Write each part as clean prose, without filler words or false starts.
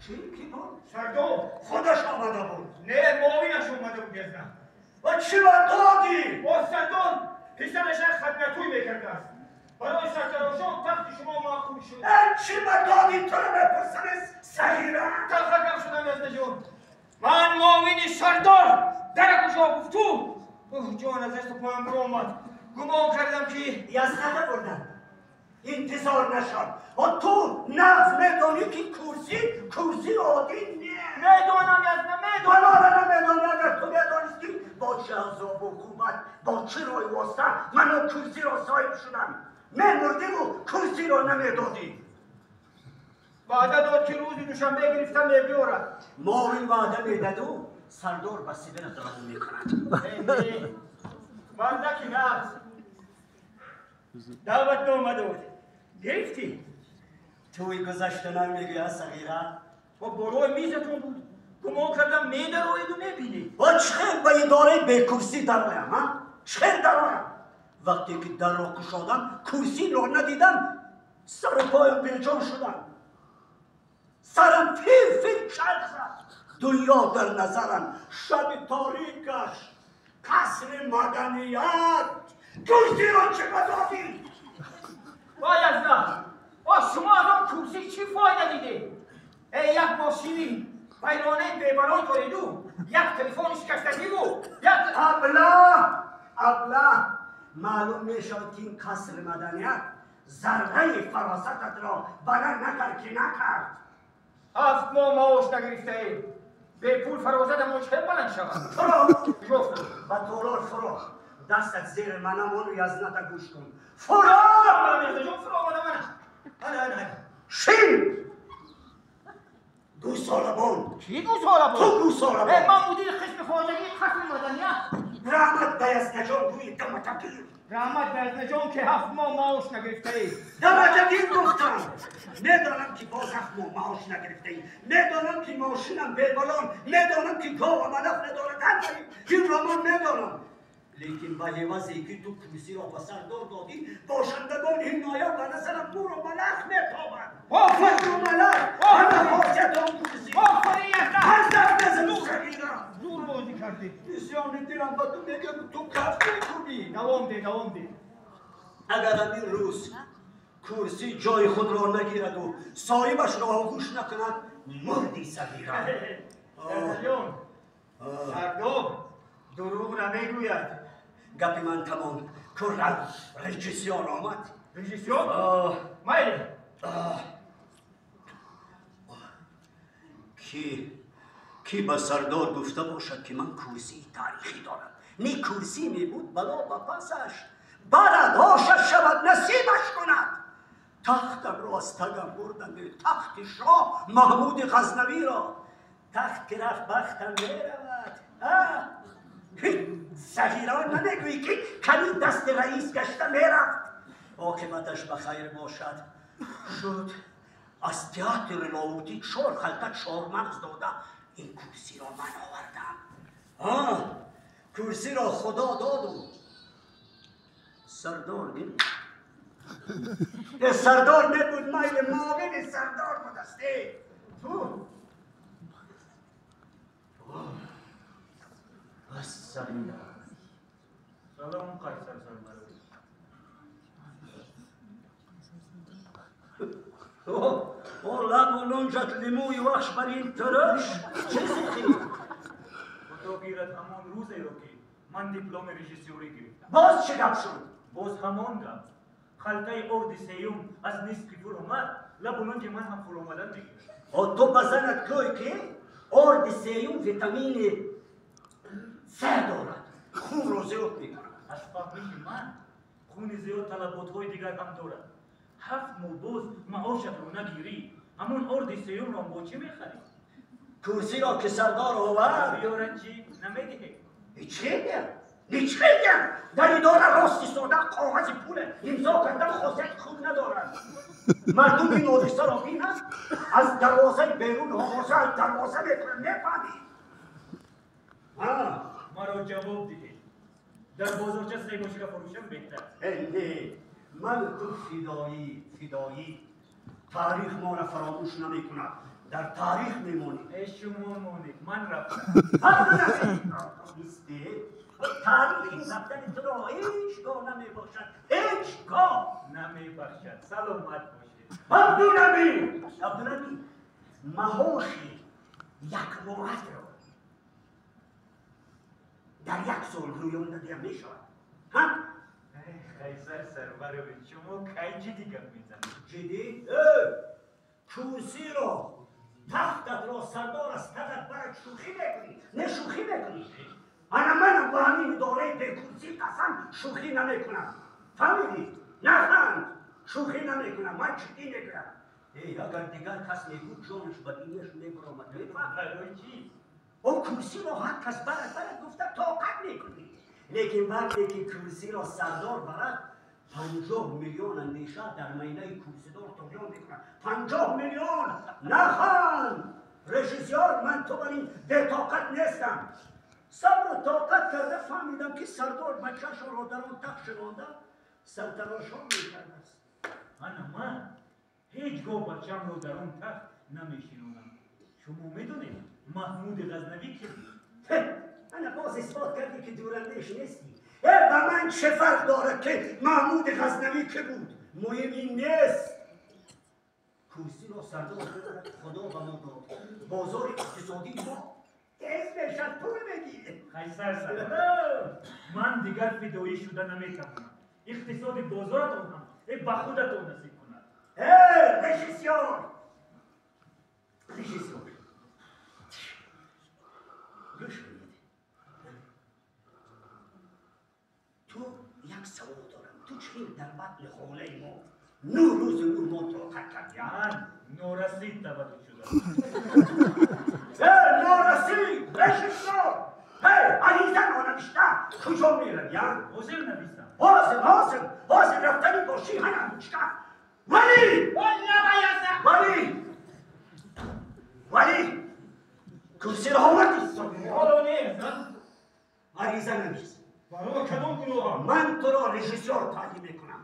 Ки буд? Сардор. Худаш омада буд. Не, муовинаш омада буд язна. Ва чӣ ба додӣ? Бо сардор писараш як хадматӯй мекардааст. Барои сартарошон тахти шумо маъқул шуд. Чӣ ба додӣ туро мепурсам, сағира? Талха гап шудам, язнаҷон. Ман муовини сардор дара кушо гуфту. Ҷон аз дасту поям биромад. Гумон кардам ки язната бурдам. Интизор нашав. Ва ту нағз медонӣ ки курсӣ курсии оддӣ не. Медонам, язна, медонам. Балора намедонӣ. Агар ту медонистӣ бо чӣ азобу уқубат, бо чӣ роҳи восита ман он курсиро соҳиб шудам, мемурдиву курсиро намедодӣ. Ваъда дод ки рӯзи душанбе гирифта мебиёрад. Мовин ваъда медаду сардор ба Сибират равон мекунад. Мардаки нағз даъватнома дод. Гирифтӣ? Тӯи гузашта намегӯяд, сағира. Ва болои мизатон буд. Гумон кардам медароеду мебинед. Ва чӣ хел ба идораи бекурсӣ дароям, а? Чӣ хел дароям? Вақте ки дарро кушодам, курсиро надидам, сару поям беҷон шудам. Сарам фир фир чарх зад. Дунё дар назарам шаби торик гашт. Қасри маданият. Курсиро чӣ ба додӣ? Ва язна, о шумо аз он курсӣ чӣ фоида дидед? Э, як мошини вайронаи бебарой дореду, як телефони шикастагиву як Аблаҳ, аблаҳ! Маълум мешавад, ки ин қасри маданият зарраи фаросататро баланд накард ки накард. 7 моҳ маош нагирифтаем. Бепул фаросатамон чӣ баланд шавад? Фуро! Гуфтам. Ба толор фуро, дастат зери манамону язната гӯш кун. Фуро! Язнаҷон, фуро омада мана. Ана, ана, ана. Шин, гӯсолабон! Чӣ гӯсолабон? Ту гӯсолабон! Э, ман мудири қисми хоҷагии қасри маданият. Раҳмат ба язнаҷон гӯи, даматагир. Раҳмат ба язнаҷон, ки 7 моҳ маош нагирифтаӣ. Даматагир гуфтам. Медонам, ки боз 7 моҳ маош нагирифтаӣ, медонам, ки мошинам бебалон, медонам, ки гова малаф надорад. Ҳамаи инро ман медонам, лекин ба ҳивазе ки ту курсиро ба сардор додӣ, бошандагони ин ноя ба назарам муру малах метобанд. Офарин! Муру малах ҳама хосияти он курсӣ. Офарин, язна! Ҳар зарб назану, сағира. Зур бозӣ кардӣ. Бисёни дилам ба ту мегӯям, ту каф мекунӣ. Давом де, давом де. Агар ҳамин рӯз курсӣ ҷои худро нагираду соҳибашро оғӯш накунад, мурди, сағира. Язнаҷон, сардор дурӯғ намегӯяд. Гапи ман тамом. Куррав, режиссёр омад. Режиссёр? Майли. Ки ба сардор гуфта бошад, ки ман курсии таърихӣ дорам? Не, курсӣ мебуд, бало ба пасаш барад, ошаш шавад, насибаш кунад. Тахтамро аз тагам бурданд, тахти шоҳ Маҳмуди Ғазнавиро. Тахт ки рафт, бахтам меравад. Сағирон, намегӯӣ, ки калид дасти раис гашта мерафт. Оқибаташ ба хайр бошад. Шуд, аз театри Лоҳутӣ чор халта чормағз дода, ин курсиро ман овардам. Курсиро худо доду сардор гирифт. Сардор небуд, майли, муовини сардор будаст. Ту Ассалом. Салом, Қайсар Сарбарович. О, лабу лунҷат лимӯи вахш бар ин тирш чӣ зихӣ? Худо гирад ҳамон рӯзеро, ки ман дипломи режиссёрӣ гирифтам. Боз чӣ гап шуд? Боз ҳамон гап. Халтаи орди сеюм аз нисф ки фуромад, лабу лунҷи ман ҳам фуромадан мегирад. О, ту ба занат гӯй, ки орди сеюм витамини С дорад, хунро зиёд мекунад. Аз фаҳмиши ман, хуни зиёд талаботҳои дигар ҳам дорад. 7 моҳ боз маошатро нагирӣ, ҳамон орди сеюмро бо чӣ мехарӣ? Курсиро ки сардор овард. Биёрад чӣ, намедиҳед? Чӣ дем? Чӣ дем? Дар идора рост истода коғази пуле имзо кардан хосияти хуб надорад. Мардум ин ҳодисаро бинад, аз дарвозаи берун овоза аз дарвоза мекунад, мефаҳмӣ? Маро ҷавоб диҳед. Дар бозорча семочка фурӯшам беҳтар. Не, ман ту фидоӣ, фидоӣ. Таърих моро фаромӯш намекунад. Дар таърих мемонӣ. Э, шумо монед, ман рафтам. Таърихи рафтани туро ҳеҷ гоҳ намебахшад, ҳеҷ гоҳ намебахшад. Саломат бошед. Абдунаби, Абдунаби, маҳоши як моҳатро дар як сол рӯёнда диям мешавад. Ҳа? Қайсар Сарварович, шумо кай ҷиддӣ гап мезанед? Ҷиддӣ? Курсиро, тахтатро сардор аз тахт барад, шӯхӣ мекунӣ? Не, шӯхӣ мекунӣ? Ана манам бо ҳамин идораи бекурсӣ қасам шӯхӣ намекунам. Фаҳмидӣ? Наханд, шӯхӣ намекунам, ман ҷиддӣ мегӯям. Эй, агар дигар кас мегуфт, ҷонаш ба бинияш мебаромад. Мефаҳмӣ? Барои чӣ? О, курсиро ҳар кас барад, барад гуфта тоқат мекунӣ. Лекин вақте ки курсиро сардор барад, 50 миллион андеша дар майнаи курсидор туғён мекунад. 50 миллион! Наханд, режиссёр, ман ту бар ин бетоқат нестам. Сабру тоқат карда фаҳмидам, ки сардор бачаашонро дар он тахт шинонда сартарошон мекардааст. Ана ман ҳеҷ гоҳ бачамро дар он тахт намешинонам. Шумо медонед, Маҳмуди Ғазнавӣ ки буд? Ана боз исбот кардӣ, ки дурандеш нестӣ. Э, ба ман чӣ фарқ дорад, ки Маҳмуди Ғазнавӣ ки буд? Муҳим ин нест. Курсиро сардор бибарад, худо ба мо дод, бозори иқтисодии мо тез мешад, пул мегирем. Қайсар Сарвар, ман дигар фидоӣ шуда наметавонам. Иқтисоди бозоратон ҳам ба худатон насиб кунад. Э, режиссёр, режиссёр, гӯш кунед. Ту як савол дорам: ту чӣ дар батни хонаи мо 9 рӯзу 9 моҳ тоқат кардӣ? Ман норасид таваллуд шудам. Э, норасид, режиссёр, ҳей, ариза нонавишта куҷо меравӣ, а? Ҳозир нависам. Ҳозир, ҳозир, ҳозир рафтанӣ бошӣ, ҳана шкаф. Валӣ! Валӣ, валӣ, курсиро овардӣ? Ҳоло не. Ариза навис. Барои кадом гуноҳам? Ман туро режиссёр таъйин мекунам.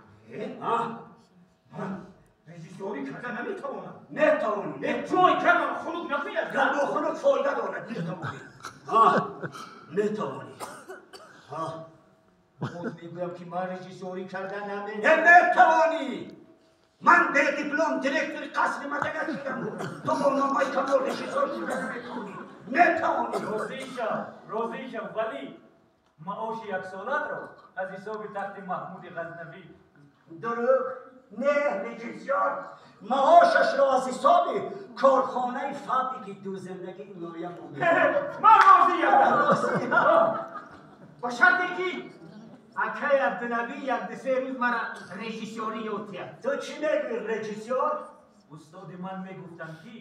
Режиссёрӣ карда наметавонам. Метавонӣ. Ҷой кардам, хунук накунад. Гармо хунук фоида дорад. Метавонӣ, метавонӣ. Боз мегӯям, ки ман режиссёрӣ карда наме Э, метавонӣ. Ман бе диплом директори қасри маданият шудам, ту бо номаи камол режиссёр шуда наметавонӣ? Метавонӣ. Розӣ шав, розӣ шав, вале маоши яксолатро аз ҳисоби тахти Маҳмуди Ғазнавӣ. Дурӯғ не, режиссёр, маошашро аз ҳисоби корхонаи фабрики дӯзандагии ноя. Ман розиям ба шарте, ки акай Абдунабӣ як дусе рӯз мара режиссёрӣ ёд диҳад. Ту чӣ мегӯӣ, режиссёр? Устоди ман мегуфтанд, ки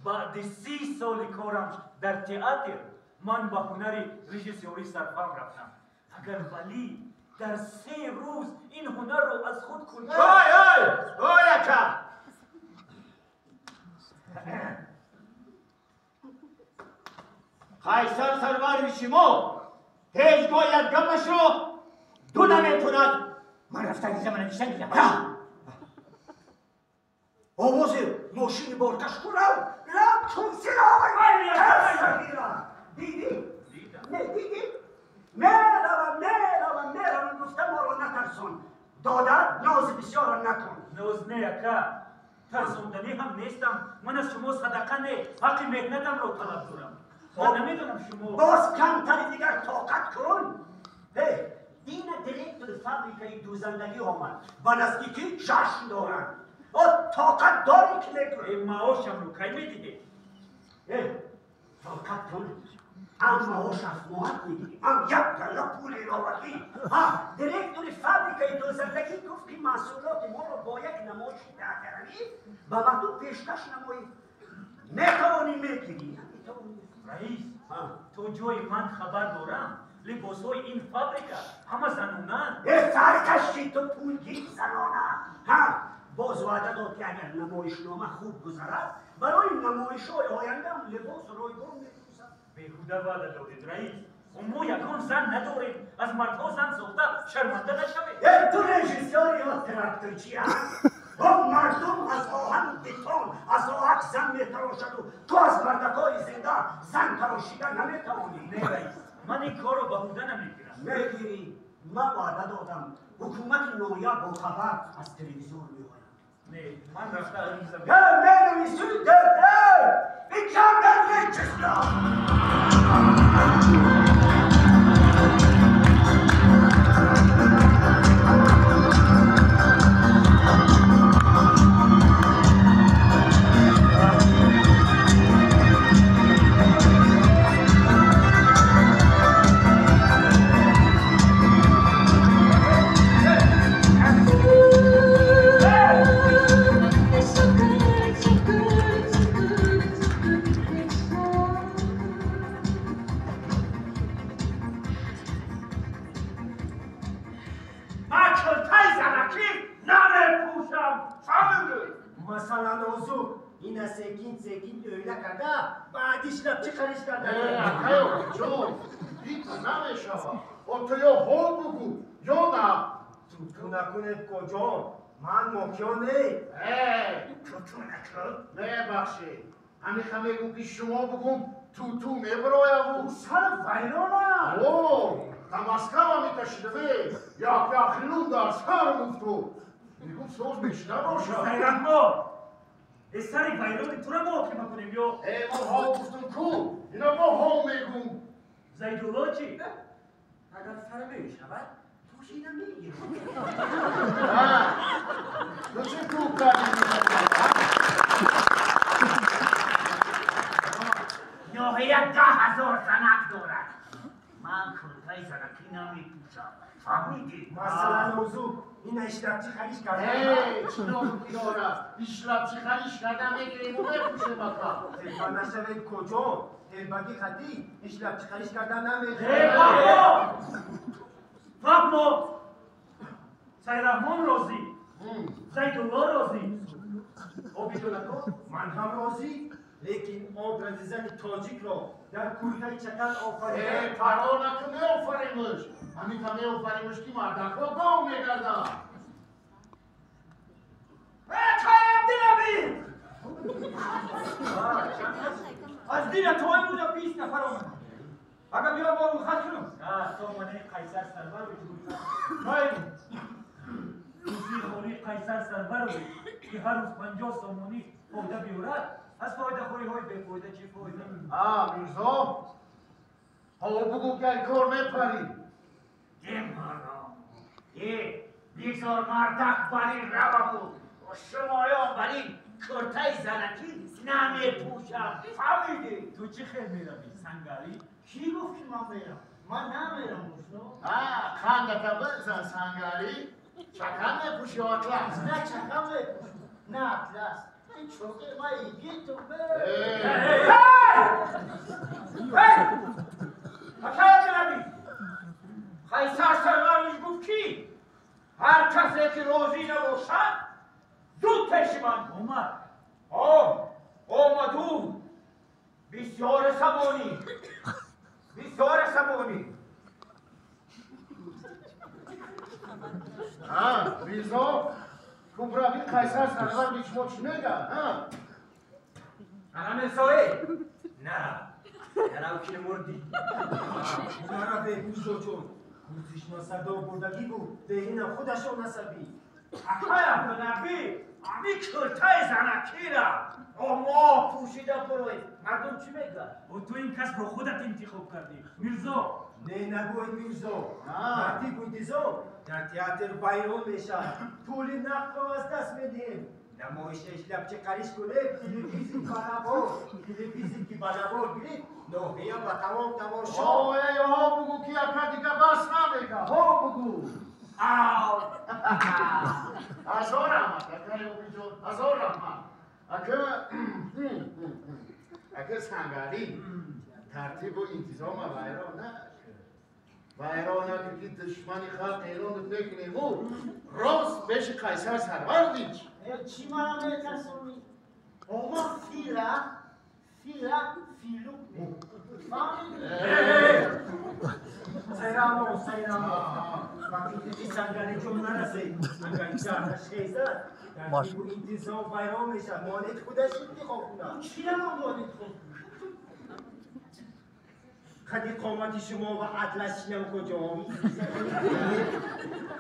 баъди 30 соли корам дар театр ман ба ҳунари режиссёрӣ сарфаҳм рафтам. Агар Валӣ дар 3 рӯз ин ҳунарро аз худ кунад. Ой, ой, ой, ака Қайсар Сарвари, шумо ҳеҷ гоҳ як гапашро ду наметунад. Ман рафта аризама навишта гирам. Овози мошини боркаш ку. Рав, рав, курсиро. Дидӣ? Не дидӣ? Меравам, меравам, меравам гуфта моро натарсон. Додар, нози бисёрам накун. Ноз не, ака, тарсонданӣ ҳам нестам. Ман аз шумо садақа не, ҳаққи меҳнатамро талаб дорам. Ман намедонам, шумо Боз камтари дигар тоқат кун. Дина директори фабрикаи дӯзандагӣ омад, ба наздикӣ ҷашн доранд. О, тоқат дорӣ, ки мекунӣ? Маошамро кай медиҳед? Тоқат кун, ам маош 7 моҳат мегирӣ, ам як гала пули иловагӣ. Ҳа, директори фабрикаи дӯзандагӣ гуфт, ки маҳсулоти моро бо як намоиши театралӣ ба мардум пешкаш намоӣ. Метавонӣ, мегирӣ, наметавонӣ. Раис, то ҷои ман хабар дорам, либосҳои ин фабрика ҳама занонанд. Э, саркаши ту пулгир занона. Ҳа, боз ваъда дод, ки агар намоишнома хуб гузарад, барои намоишҳои ояндаам либос ройгон медӯзад. Беҳуда ваъда додед, раис. Мо ягон зан надорем. Аз мардҳо зан сохта шарманда нашавед. Э, ту режиссёр ё тракторчи? Бо мардум аз оҳану бетон, аз оҳак зан метарошаду ту аз мардакҳои зинда зан тарошида наметавонӣ. Не, раис, ман ин корро ба ҳуда намегирам. Мегирӣ. Ман ваъда додам. Ҳукумати ноҳия бохабар аз телевизор меояд. Не, ман рафта ариза. Менависӣ, икандар нечиста. Ман мокёне. Туту накун. Мебахшед. Ҳамиха мегӯм ки шумо бугум туту мебирояву. Сар вайрона. О, да Москва меташидаве. Як яхилун дар сарам уфтод. Мегум соз мешида бошад. Сайраҳмо! Э сари вайрони тура муҳокима кунем ё? Э, ман ҳо гуфтум ку. Ина мо ҳо мегум. Зайдулло чӣ? Агар сар мешавад, пӯшида мегирам. Ту чӣ кӯб кардӣ? Ноҳия 10,000 занак дорад. Ман куртаи занакӣ намепӯшам. Фаҳмидӣ? Масалан, озу ина ишлабчи хариш карда. Э, чӣ нозукӣ дорад? Ишлабчи хариш карда мегирему мепӯшем ака. Телба нашавед куҷо? Телбагӣ хатӣ ишлабчи хариш карда намехӯрад. Э, бабо! Фаҳмо! Сайраҳмон розӣ, Зайдулло розӣ, Обидуллако? Ман ҳам розӣ, лекин образи зани тоҷикро дар куртаи чакан офарида. Э, парво накун, меофаримаш. Ҳаминта меофаримаш ки мардакҳо гов мегарданд. Э, Абдинаби! Аз дина то имрӯза 20 нафар омад. Агар биё бо рухат кунам. Сомонаи Қайсар Сарварович рухат. Курсии холии Қайсар Сарварович ки ҳар рӯз 50 сомонӣ фоида биёрад, аз фоидахориҳои бефоида чӣ фоида? А, Мирзо, ҳоло бугӯ ки ай кор мепарӣ. Е, маром, е, бигзор мардак бар ин рававу шумоён бар ин куртаи занакӣ намепӯшам. Фаҳмидӣ? Ту чӣ хел меравӣ, Сангарӣ? Кӣ гуфт ки ман мерам? Ман намерам, Мусо. А, қандата бизан, Сангарӣ. Чакан мепӯши ё атлас? На чакан мепӯшам, на атлас. Ин чоқи ма игиту бе. Акай Абдунаби! Қайсар Сарварович гуфт ки ҳар касе ки розӣ набошад, зуд пеши ман. Омад. О, омаду. Бисёр сабонӣ. Бисёр сабонӣ. А, Мирзо, кубрави Қайсар Сарварович мо чӣ мегӯяд? Ана Мирзоe? Нарав. Нарав ки мурдӣ. Нараве, Мирзоҷон. Курсиш насадо бурдагӣ буд, деҳинам худашон насабӣ. Акай Абдунаби, ами куртаи занакира мо пӯшида буроед. Мардум чӣ мегӯяд? О, ту ин касбро худат интихоб кардӣ, Мирзо. Не, нагӯед, Мирзо. Тартибу интизом дар театр вайрон мешавад. Пули нақдро аз даст медиҳем. Намоиша ишлабчи қариш кунед, телевизор ба навор. Телевизор ки ба навор гирифт, ноҳия ба тамом тамошо. О, эй, ҳо бугӯ ки яка дига бас намега. Ҳо бугӯ. Ав! Ҳазор раҳмат, акаи Обиҷон, ҳазор раҳмат. Ака, ака Сангарӣ, тартибу интизома вайрон накун. Вайрон накун ки душмани халқ эълонат мекунему рост пеши Қайсар Сарварович. Э, чӣ мана метарсонӣ? Ома фира, фира, филук. Фаҳмидӣ? Сайраҳмон, Сайраҳмон. Вақти сангари ҷон нарасед, агар ҷарҳаш хезад, тартибу интизом вайрон мешавад. Монед худаш интихоб кунад. Чия ман бояд интихоб кунам? Қади қомати шумо ва атласинам куҷо?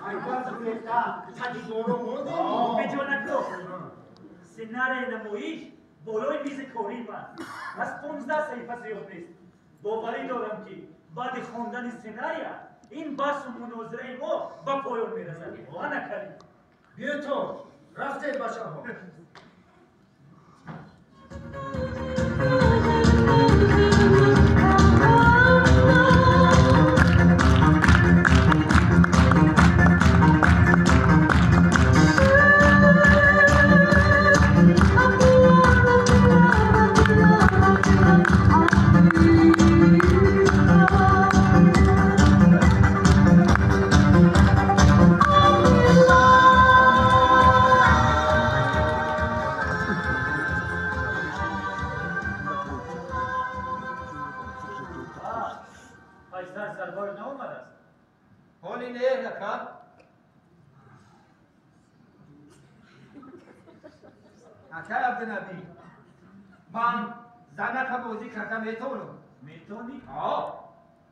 Айбаз гурехта, қади доро мондем. Беҷонако, сценарияи намоиш болои мизи кории ман аз 15 саҳифа зиёд нест. Боварӣ дорам, ки баъди хондани сценария ин баҳсу мунозираи мо ба поён мерасад. Ана Карим. Биё то, рафтем бачаҳо. Қайсар Сарвар наомадааст? Ҳоли не, ака. Акай Абдунабӣ, ман занака бозӣ карда метавонам. Метавонӣ? Ҳа.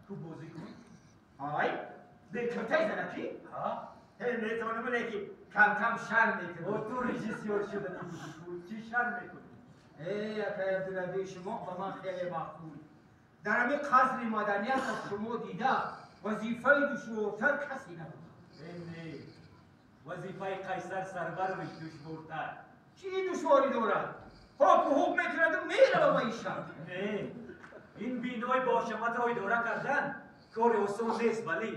Ту бозӣ кун. Ай, бекиртаи занакӣ? Ҳа. Ҳе, метавонам, лекин кам-кам шарм мекунам. О, ту режиссёр шуданӣ, чӣ шарм мекунӣ? Эй, акай Абдунабӣ, шумо ба ман хеле маъқул. Дар ҳамин қасри маданият аз шумо дида вазифаи душвортар касе набуд. Э, не, вазифаи Қайсар Сарварович душвортар. Чӣ душворӣ дорад? Ҳопу ҳуп мекунаду мерава ба ин шаҳр. Не, ин бинои боҳашаматро идора кардан кори осон нест, вале.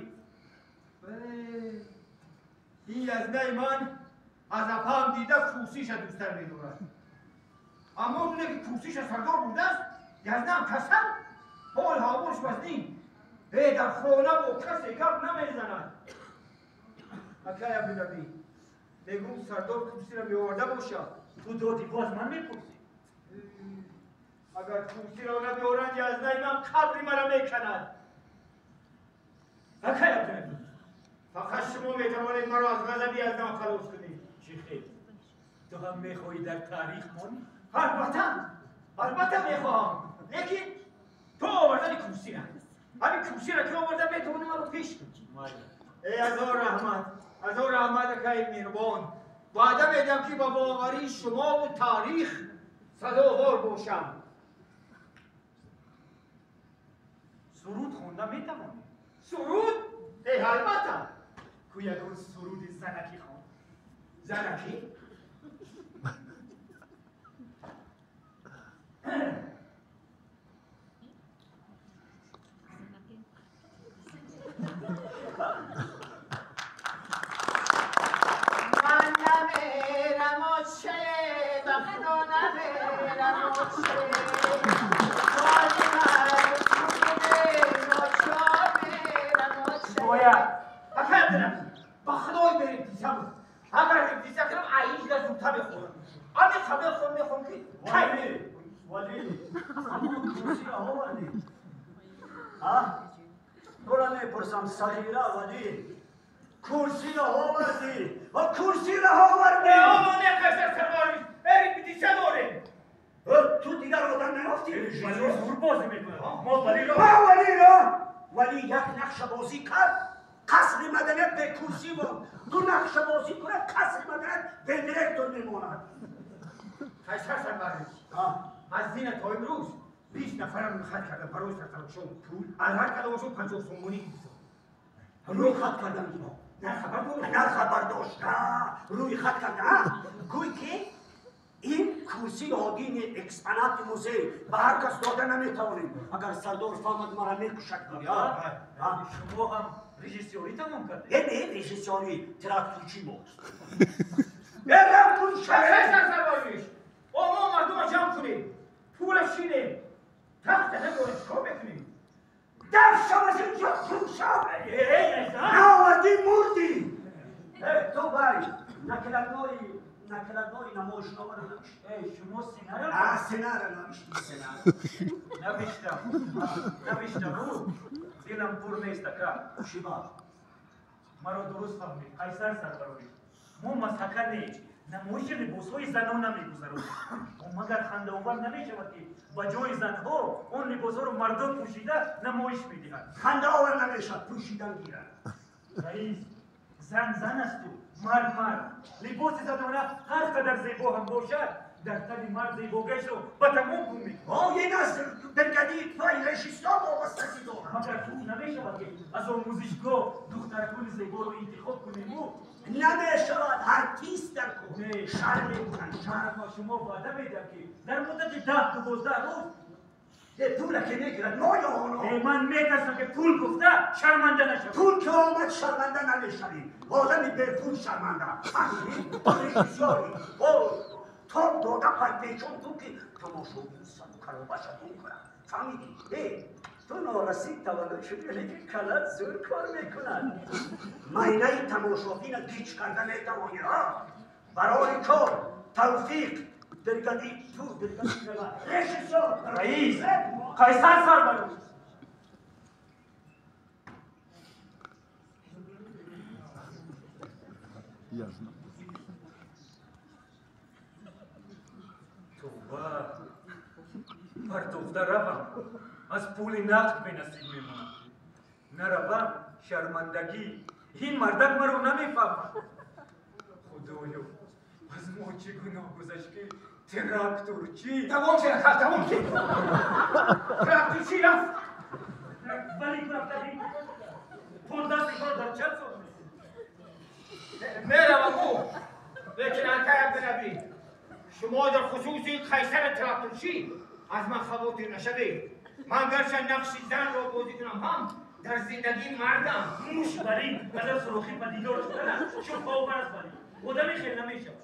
Ин язнаи ман аз апаам дида курсиша дӯсттар медорад. Аммо оне ки курсиша сардор бурдааст, язнаам касал, ҳол ҳавош вазнин. Э, дар хона бо касе гап намезанад. Акай Абдунабӣ, мегӯм сардор курсиро меоварда бошад. Ту доди боз ман мепурсӣ? Агар курсиро набиёранд, язнаи ман қабри маро меканад. Акай Абдунабӣ, фақат шумо метавонед маро аз ғазаби язнам халос кунед. Чӣ хел? Ту ҳам мехоҳӣ дар таърих монӣ? Албатта, албатта мехоҳам, лекин то овардани курсира. Ҳамин курсира ки оварда метавонӣ маро пеш кунӣ. Эй, ҳазор раҳмат, ҳазор раҳмат, акаи меҳрубон. Ваъда медиҳам, ки ба боварии шумову таърих сазовор бошам. Суруд хонда метавонӣ? Суруд? Эй, албатта. Ку ягон суруди занакӣ хон. Занакӣ? من نمیرم و چه بخدا نمیرم و چه باید با خدای بریم دیسه بود. اگر دیسه کنم عیش در زودتر بخورم. امی خبر خور میخوام که ولی ولی همون کرسی را آوردی؟ ها؟ تو را میپرسم صغیره، ولی کرسی را آوردی و کرسی را آوردی. آمان قیصر سروارویچ، بریم دیسه داریم. تو دیگر آدم نیافتی. ولی زور بازی میکنه. ما ولی را ما ولی را ولی یک نقش بازی کرد، قصر مدنیت به کرسی بود. دو نقش بازی کند، قصر مدنیت به دیرکتور میماند. قیصر سروارویچ، از زین تا امروز 20 نفرم خط کردم برای سرتراشون. پول از هر کدامشون 50 سومونی گرفتم. روی خط کردم اینا. نه خبر داشت. نه خبر داشت. روی خط کردم. گوی که این کرسی عادی اکسپنات موزه به هر کس داده نمیتوانیم. اگر سردار فهمد مرا میکشد. شما هم رژیسوری تمام کردید؟ نه رژیسوری تراکتورچی ماست. برم کن شهر سرسربازیش. ما مردم جمع کنیم. پولش چینه. تخت نداره چیکار میکنیم؟ دف شو از اینجا کن شو. نآوردی مردی. تو بای نکلدنای نمایشنامه رو نوشتی. شما سینه سینه رو نوشتی. سینه نوشتم. نوشتم. دلم پر نیست اکا. چی با؟ Маро дуруст фаҳмид, Қайсар сарбарорӣ. Мо масхака не, намоиши либосҳои занона мегузаронем. Магар хандаовар намешавад, ки ба ҷои занҳо он либосҳоро мардон пӯшида намоиш медиҳанд? Хандаовар намешавад, пӯшидан гиранд. Раис, зан зан асту, мард мард. Либоси занона ҳар қадар зебо ҳам бошад, дар тани мард зебогиашро ба тамом гум мекунад. Ин аз бригадии твои режиссёр вобастагӣ дорад. Магар хуб намешавад, ки аз омӯзишгоҳ духтаракони зеборо интихоб кунему? Намешавад, артист дар кор шарм мекунанд. Шарм. Ба шумо ваъда медиҳам, ки дар муддати 10-12 рӯз. Пула ки мегирад, мо ё оно? Ман метарсам, ки пул гуфта шарманда нашавам. Пул ки омад, шарманда намешавӣ. Одами бепул шарманда. Фаҳмидӣ? Режиссёри тоб дода парпечон ту, ки тамошобин саду каробаша гум кунад. Фаҳмидӣ? Э, ту норасид таваллуд шудӣ, лекин калат зӯр кор мекунад. Майнаи тамошобина гич карда метавонӣ. Барои кор тавфиқ, бригади ту, бригади режиссёр. Раис, Қайсар сарбарор. Тавба, партофта равам, аз пули нақд бенасиб мемонам. Наравам, шармандагӣ. Ин мардак маро намефаҳмад. Худоё, аз мо чӣ гуноҳ гузашт, ки тракторчӣ. Тамом шуд, тамом шуд. Тракторчӣ рафт. Вале рафтагӣ 15 кор дар чанд сол? Меравам ӯ, лекин акай Абдунабӣ, шумо дар хусуси Қайсари тракторчӣ аз ман хавотир нашавед. Ман гарчанд нақши занро бозӣ кунам ҳам, дар зиндагӣ мардам. Муш барин қадар сурохӣ падидор шудана шубҳаовар аст, вале одами хел намешавад.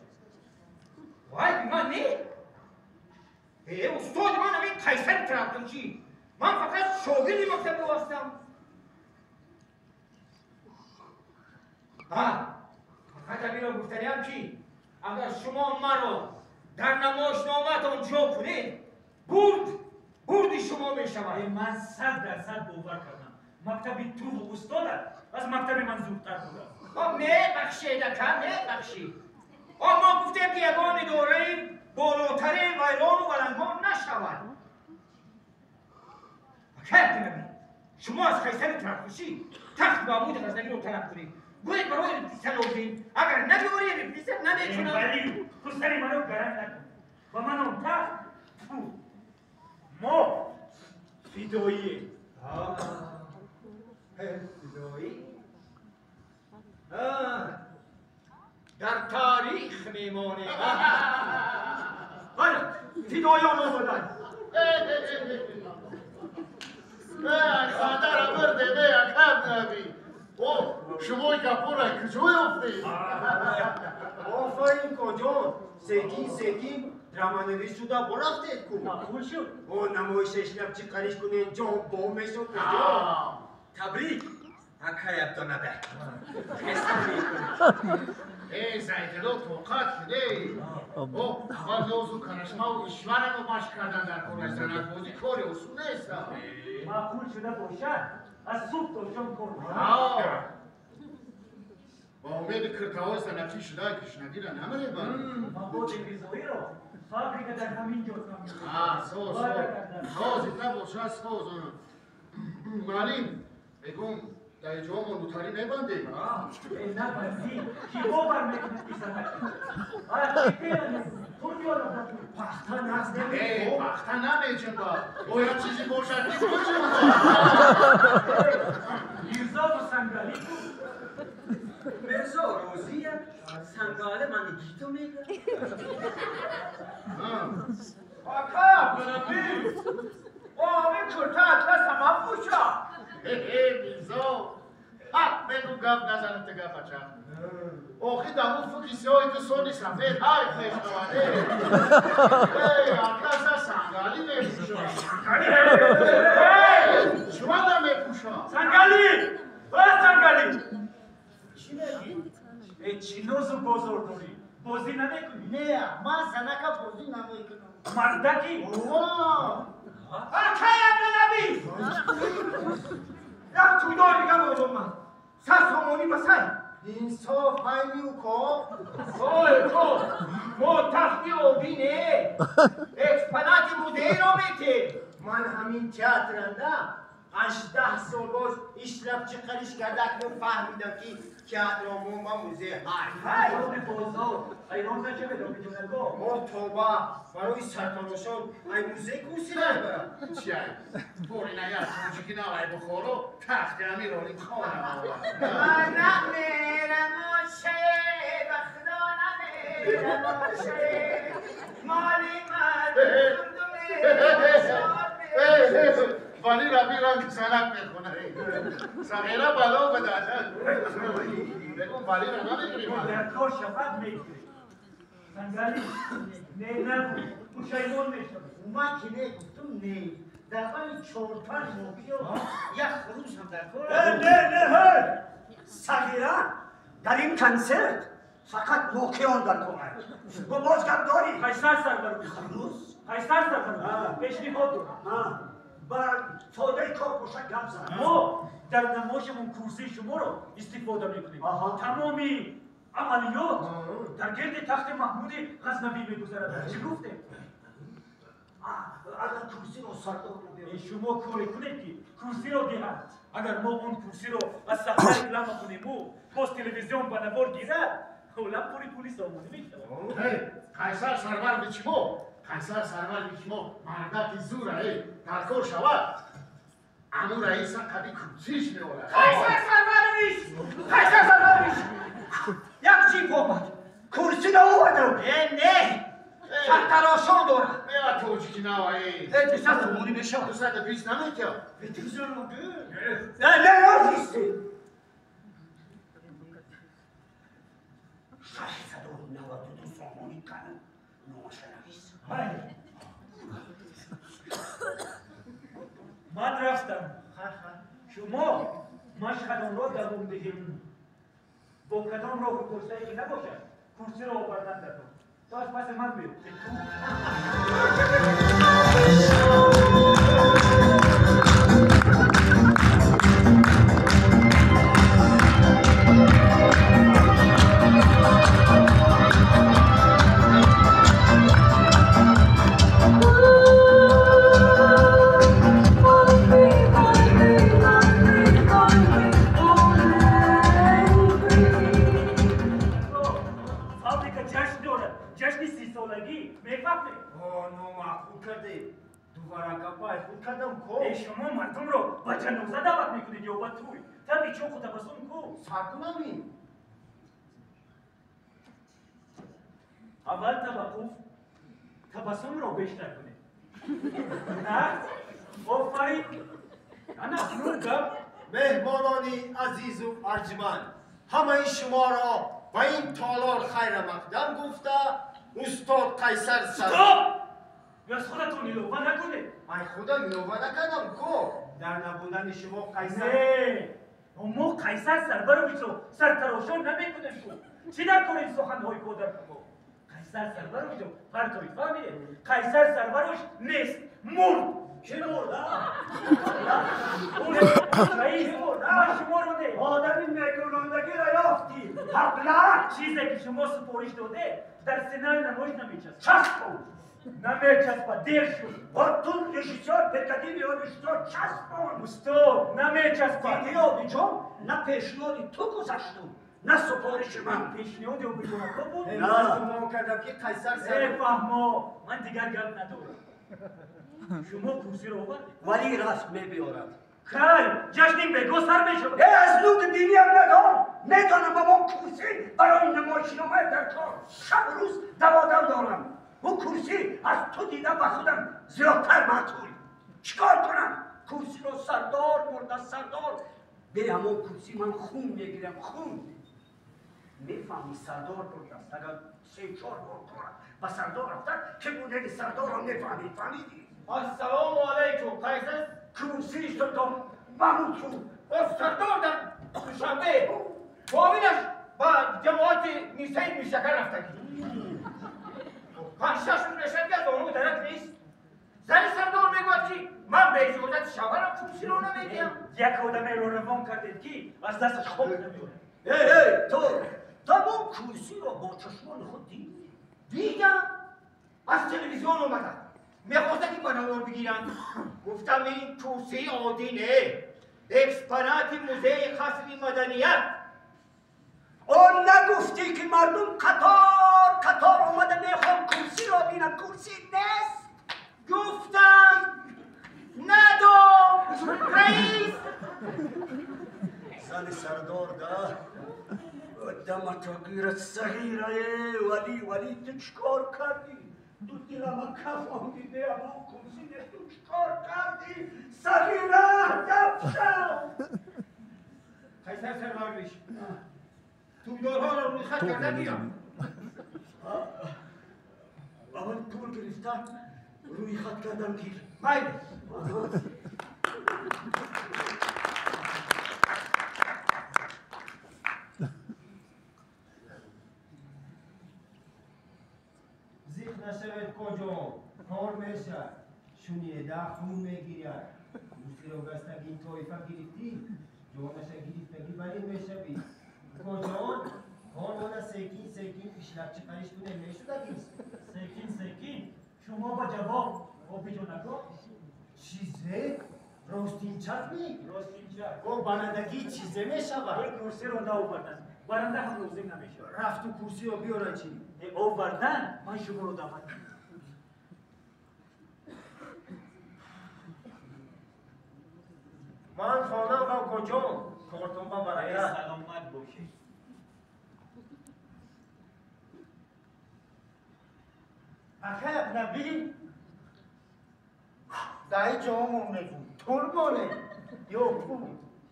Вай, ман не, э, устоди ман ҳамин Қайсари тракторчӣ. Ман фақат шогирди мактаби ӯ ҳастам. Фақат ҳаминро гуфтаниам, ки агар шумо маро дар намоишномаатон ҷо кунед, бурд бурди шумо мешавад. Ман 100% бовар кардам, мактаби туву устодат аз мактаби ман зудтар будааст. Мебахшед, ака, мебахшед. Мо гуфтем, ки ягон идораи болотаре вайрону валангон нашавад. Акай Абдунабӣ, шумо аз Қайсари тракторчӣ тахт Маҳмуди Ғазнавиро талаб кунед. Гӯед, барои репетитсия лозим. Агар набиёрӣ, репетитсия намекунам. Вале ту сари маро гаранг накун. Ба ман он тахт тфу. Мо фидоие. Фидоӣ дар таърих мемонем. Бале, фидоиён омаданд. Хатара бурде, не, акаб наби. О, шумо гапора куҷо ёфтед? Офарин, коҷон, секин секин драманавис шуда бурафтед ку. Маъқул шуд. О, намоишаш лабчи қариш кунен, ҷон бом мешуд, коҷон. Табрик, акай Абдунабӣ. Э, Зайдило, тоқат куне. О, аввал нозу карашмаву ишвараро машқ кардан дар кори санъатбозӣ кори осон нест. Маъқул шуда бошад, аз субҳ то шом кор. Ба умеди киртаҳои санъатӣ шуда кишнагира намеребанд. Маводи ғизоиро фабрика дар ҳамин ҷо. Соз, соз, зинда бошад, соз. Муаллим, мегӯм, дар ҷо мо лутарӣ мебандем. Набандӣ, ки бовар мекунад, ки санъат? Пахта нағз. Пахта намеҷунба, бояд чизе бошад, ки биҷунба. Мирзову Сангалӣ. Мирзо розия, Сангале ман гито мега. Ака Абдунабӣ, ҳамин курта атлас ҳамам пӯшам. Мирзо, ҳақ мегӯ, гап назанам, тига бача. Охи даму фикри сиёҳи ту сони сафед ҳайф мешавад. Атласа Сангалӣ мепӯшад. Шума намепӯшад. Сангалӣ, ва Сангалӣ! Чӣ мегӣ? Э, чӣ нозу бозор дорӣ? Бозӣ намекунӣ? Не, ман занака бозӣ намекунам. Мардаки? Акай Абдунабӣ, як тӯдор дигам омад. 100 сомонӣ басай. Инсоф ҳайми уко. Ой, ко, мо тахти обӣ не, экспонати музейро метем. Ман ҳамин театранда 18 сол боз ишлабчи қариш карда, акнун фаҳмидам, ки театро мо ба музей ҳай. Ҳайрони бозор, ҳайрон нашавед, обиҷонако. Мо тоба барои сартарошон ай музей курсӣ намебарам. Чиай? Бори нагар тоҷики навай Бухоро тахти амирони хона овард. Ман намерам оше, ба Худо намерам оше. Моли ман вали раби ранг санак мехона. Сағира бало ба даҳан. Бегум вали ра намегирим. Дар кор шафат мегирем. Сангали, не нагу, пушаймон мешавӣ. Ман ки не гуфтум, не. Дар байни чор-панҷ мокиё як хурус ҳам дар кор. Не, не, ҳей! Сағира, дар ин консерт фақат мокиён дар кор. Бо боз гап дорӣ? Қайсар Сарварович. Хурус? Қайсар Сарварович, пешниҳод дорам. Ба фоидаи кор бошад, гап зан. Мо дар намоишамон курсии шуморо истифода мекунем. Тамоми амалиёт дар гирди тахти Маҳмуди Ғазнавӣ мегузарад. Чӣ гуфтем? Агар курсиро сардор набиёрад. Шумо коре кунед, ки курсиро диҳад. Агар мо он курсиро аз саҳна реклама кунему, боз телевизион ба навор гирад, ҳолам пури пули сомонӣ мешавад. Қайсар Сарварович мо, Қайсар Сарварович мо мардаки зура, дар кор шавад, аму раиса қади курсиш меорад. Қайсар Сарварович! Қайсар Сарварович! Як ҷип омад. Курсӣ наовардам. Э, не! Сартарошон дорад. Э, тоҷики нава, э. Э, 200 сомонӣ мешавад. 220 наметиҳад. Не, не, ёфисти. 692 сомонӣ кану номаша навис. Бале. Ман рафтам. Шумо машқадонро давом диҳем. Бо кадом роҳу курсае ки набошад, курсиро овардан дар кор. То аз паси ман биё. Фабрика ҷашн дорад. Ҷашни 30-солагӣ. Мефаҳмед? Номаъқул кардед. Дуварагапай худ кардам ко. Э, шумо мардумро ба ҷаноза даъват мекунед ё ба тӯй? Таби чоқу табассум ку. Сар кунам ин. Аввал таваққуф, табассумро бештар кунед. На? Офарин. Ана акнун гап. Меҳмонони азизу арҷманд, ҳамаи шуморо ба ин толор хайрамақдам гуфта, устод Қайсар Сар. Стоп! Аз худатон илова накунед. Ай худам илова накардам ко. Дар набудани шумо Қайсар. Не, мо Қайсар Сарваровичро сартарошон намекунем ку. Чӣ дар кори суханҳои кодаркамо? Қайсар Сарваровичро партоед, фаҳмидед? Қайсар Сарварович нест, мурд. Чӣ мурд, а? Раис, ман шуморо не. Одами мекунондагиро ёфтӣ. Ҳабла! Чизе ки шумо супориш додед, дар сценари намоиш намечаспад. Часпон! Намечаспад, дер шуд. Бо ту режиссёр, бекадими режиссёр, часпон! Устод, намечаспад. Дидӣ, обиҷон, на пешниҳоди ту гузаштум, на супориши ман. Пешниҳоди обиҷонако буд? Ман гумон кардам, ки Қайсар Сар. Э, фаҳмо, ман дигар гап надорам. Шумо курсиро овардед? Вале рафт мебиёрад. Кай, ҷашни бего сар мешавад. Э, аз нуги биниам надор. Медонам, ҳамон курсӣ барои намоишномаи дар кор. Шабу рӯз даводав дорам. Ӯ курсӣ аз ту дида ба худам зиёдтар маъқул. Чӣ кор кунам? Курсиро сардор бурда, сардор. Бе ҳамон курсӣ ман хун мегирам, хун. Мефаҳмӣ, сардор бурдааст. Агар се-чор бор корам ба сардор рафта, ки будани сардорро мефаҳмӣ, фаҳмидӣ? Ассалому алайкум, Қайсар. Курсии сардор мамут шуд. Сардор дар Душанбе муовинаш ба ҷамоати Мирсаид Миршакар рафтагӣ. 5-6 рӯз мешавад, ки аз онҳо дарак нест. Зани сардор мегӯяд, ки Ман ба иҷозати шавҳарам курсиро намедиҳам. Як одамеро равон кардед, ки аз дасташ хок намеояд. Эй, эй, ту тамом курсиро бо чашмони худ дидӣ? Дидам. Аз телевизион омадам. Мехостанд ки ба навор бигиранд. Гуфтам ин курсии оддӣ не, экспонати музеи қасри маданият. Он нагуфтӣ, ки мардум қатор қатор омада мехоҳанд курсиро бинанд, курсӣ нест? Гуфтам, надом, раис. Зани сардор да дамато гирад сағирае. Валӣ, валӣ, ту чикор кардӣ? Ту дилама каф ондиде, амон курсӣ нест, ту чикор кардӣ? Сағира, дап шав. Қайсар Сарварович, тӯйдорҳоро рӯйхат карда биёр. Аввал пул гирифта, рӯйхат кардан гир. Майли. Зиқ нашавед, коҷон, кор мешавад. Шунида хун мегирад. Курсиро гастагӣ тоифа гирифтӣ, ҷонаша гирифтагӣ вале мешавӣ. Коҷон, кормона секин секин ишлабчиқариш кунем, мешудагист? Секин секин шумо ба ҷавоб обиҷонако. Чизе? Ростинчакми? Ростинчак. Бо барандагӣ чизе мешавад? Ин курсиро наовардан, баранда ҳам лозим намешавад. Рафту курсиро биёра чӣ? Овардан ман шуморо даъват мекунам. Ман хонам ва коҷон, кортон ба баракат. Саломат бошед. Акай Абнабӣ, даи ҷомон мегӯ, турбоне ё пул?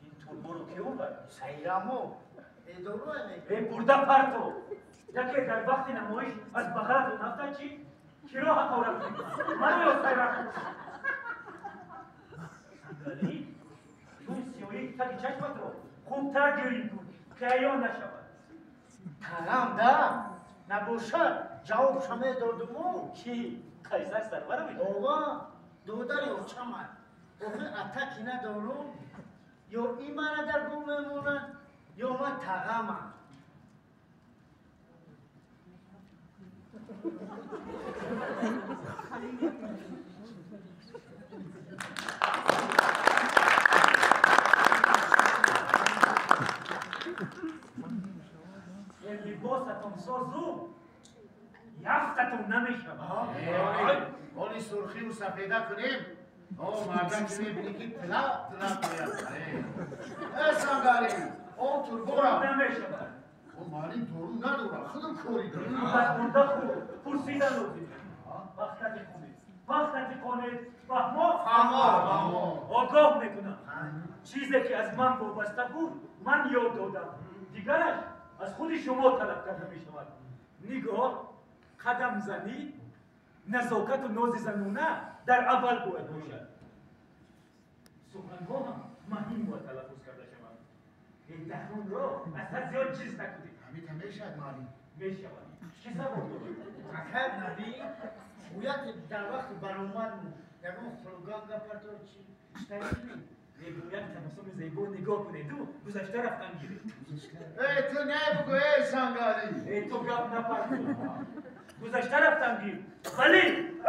Ин турборо ки овард? Сайрамо эдоро. Э, бурда парто. Яке дар вақти намоиш аз бағалатон афтад чӣ? Киро ҳақорат мекунад, маро ё Сайрамо? Сангалӣ, чун сиёҳии таги чашматро хубтар гирин кун, ки аён нашавад. Талам да набошад, ҷавобша медодуму. Ки, Қайсар Сарварович? Ова, додари очамад. Охир атаки надорум, ё ин мара дар гум мемонад, ё ман тағамам. Либосатон созу яфтатон намешавад. Оли сурхию сафеда кунем, о мардак мебинӣ, ки тила тила бояд. Э, Сангари, он турбора намешавад. О, маълим дору надорад, худам кори дорам. Бурда худ пурсидан лозим. Вақтати хонед, вақтати хонед, фаҳмо? Фаҳмо. Огоҳ мекунам, чизе ки аз ман вобаста буд, ман ёд додам, дигараш аз худи шумо талаб карда мешавад. Нигоҳ, қадамзанӣ, назокату нози занона дар аввал бояд бошад. Суханҳо ҳам маҳин бояд талаффуз карда шаванд. Даҳонро аз ҳад зиёд чиз накунед. Ҳамита мешавад, маълим? Мешавад. Чӣ савол доред? Акай Набӣ, гӯяд дар вақти баромад ягон слоган гапартор чи штарини. Мегӯяд табассуми зебо нигоҳ кунеду гузашта рафтан гиред. Э, ту набугӯ, э, Сангари. Э, ту гап напарту. Гузашта рафтан гир. Валӣ!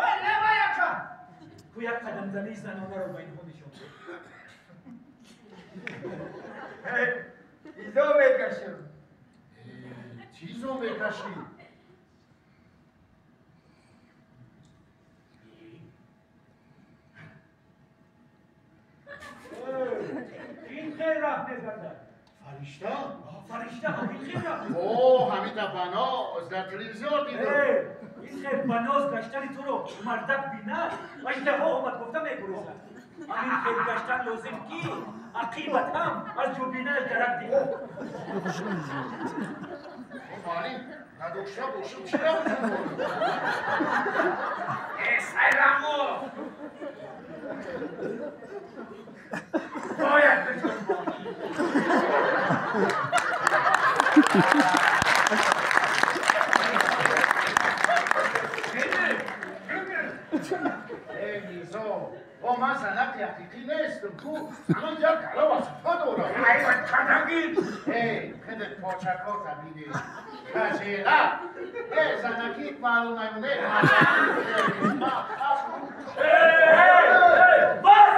Э, лабай, ака. Ту як қадамзании занонаро ба инҳо нишон деҳ. Изо мекашам. Чизо мекашӣ? Ин хел раҳ мегардад. Фаришта? Фаришта ҳамин хел раҳ. О, ҳамита баноз дар телевизор дидам. Ин хел баноз гаштани туро мардак бинад, аждаҳо омад гуфта мегурезад. Ҳамин хел гаштан лозим, ки ақибат ҳам аз ҷубинаш дарак диҳад. Маълим, надошта бошам, чира бутун? Э, Сайрамо, бояд биҷунбонӣ. Э, Мирзо, о ман занак. мардак ҳақиқӣ нестам ку. Занон як гала вазифа дорад. Эй, худат почакота бидӣ. Кажела. Эй, занакит маълум наймоне. Эй, бас!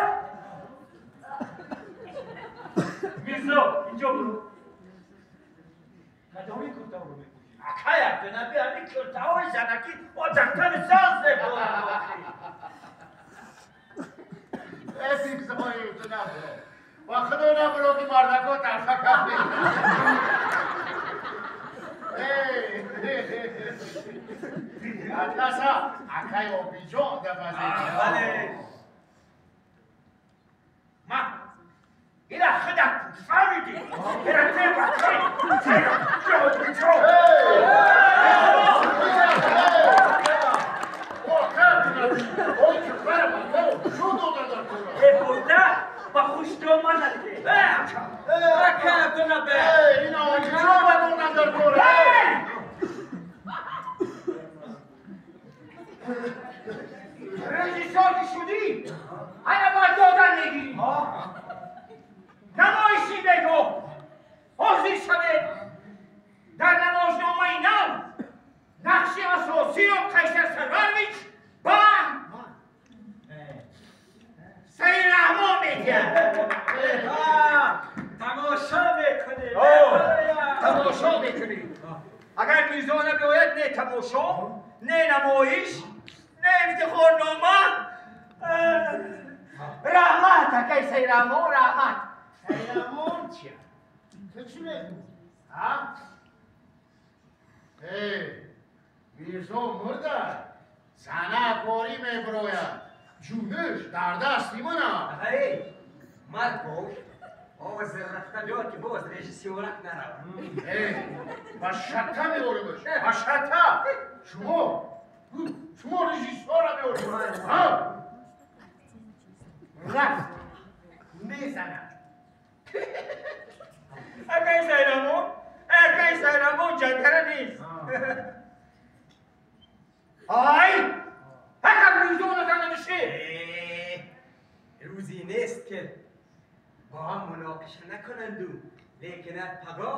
Мирзо, инҷо буру. Кадоми куртаро мепӯшӣ? Акай Абдунаби, ҳамин куртаҳои занакӣ о дар тани зан зебо. Эй, бигзои ту набуро. Ба худо набуро ки мардако тарфа кардем. Эй, атласа, акай Обиҷон давазе. Бале. Ма, ила худат фаҳмидӣ. Ила теба Обиҷон. Бурда ба хушдоманат. Акай Абдунаби. Ин Обиҷон ба донам дар кор. Режиссёр ки шудӣ, ана бояд додан мегирӣ. Намоиши бего ҳозир шавед. Дар намоишномаи нав нақши асосиро Қайсар Сарварович ба Сайраҳмон медиҳад. Тамошо мекунӣ. Тамошо мекунӣ. Агар Мирзо набиёяд, не тамошо, не намоиш, не ифтихорнома. Раҳмат, акай Сайраҳмон, раҳмат. Сайраҳмон чия? Ту чӣ мегӯӣ? Ҳа? Эй, Мирзо мурда, зана корӣ мебирояд. Ҷуниш дар дасти ман аст. Эй, мард бош. Ҳозир рафта биё ки боз режиссёрак наравад. Эй, ба шатта меоримаш, ба шатта. Шумо, шумо режиссёра меоред. Ҳа? Рафт, мезанад. Акай Сайраҳмон, акай Сайраҳмон ҷангара нест. Ай, агар Мирзо назанадиши. Рӯзе нест ки бо ҳам муноқиша накунанду, лекин паго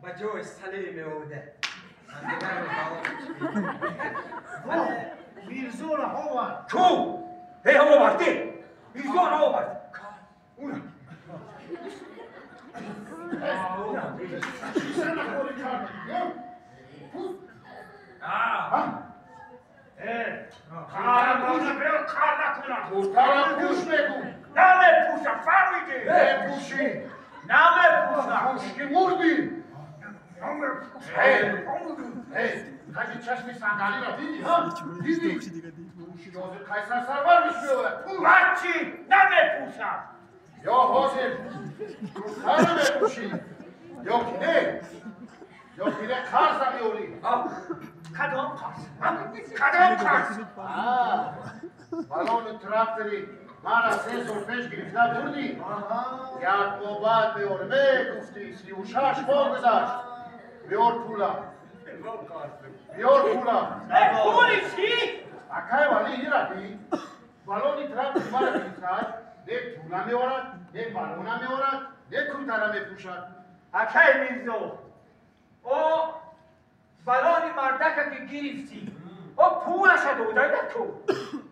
ба ҷои Салим меода. Мирзоро овард. Ку? Эй, овард, Мирзоро овард. Уна. Чӣ занакорӣ кардӣ? Кар накунам. Куртара пӯш мегӯ. Намепӯшам, фаҳмидӣ? Мепӯшӣ. Намепӯшам. Пӯш ки мурдӣ. Намепӯшам. Эй, хаҷи чашми сандалиро дидӣ, ҳа? Дидӣ? Пӯши ҳозир Қайсар Сарварович меояд. Пӯш. Бачи, намепӯшам. Ё ҳозир куртара мепӯшӣ, ё ки не, ё ки не қарза меорӣ. Кадом қарз? Кадом қарз? Балони трактори мара 3 сол пеш гирифта бурдӣ. Як моҳ баъд меорем. Э, гуфтӣ, 36 моҳ гузашт. Биёр пула. Биёр пула. Пули чӣ? Акай Валӣ ира дид. Балони трактори мара гирифтааст. Не пула меорад, не балона меорад, не куртара мепӯшад. Акай Мирзо, о балони мардака ки гирифтӣ, о пулаша дода ту.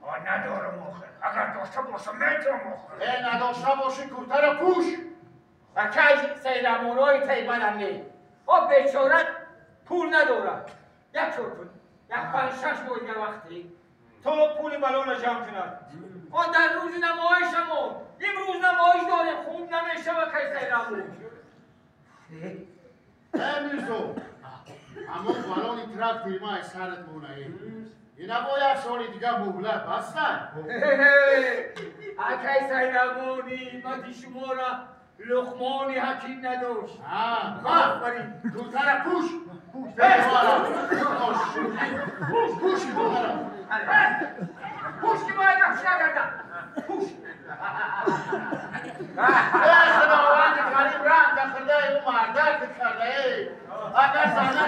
О надорам охир. Агар дошта бошам метавам охир. Э, надошта бошӣ куртара пӯш. Акай Сайраҳмонҳои тайбанам не. О бечора пул надорад. Як кор кун. Як 5-6 моҳ дигар вақте то пули балона ҷамъ кунад. О дар рӯзи намоишамон, имрӯз намоиш дорем, хуб намешавад акай Сайраҳмон. Э, Мирзо, аммо балони трактори ма аз сарат монаe. Ина бо як соли дигар муҳлат бастай. Акай Сайраҳмон, неъмати шуморо Луқмони ҳаким надошт. Офарин. Куртара пӯш. Пӯш. Пӯш куртара. Пӯш ки бояд афш нагардам. Пӯш. Эй, Худованди карим раҳм дахрдаи ӯ мардак карда. Эй, агар зана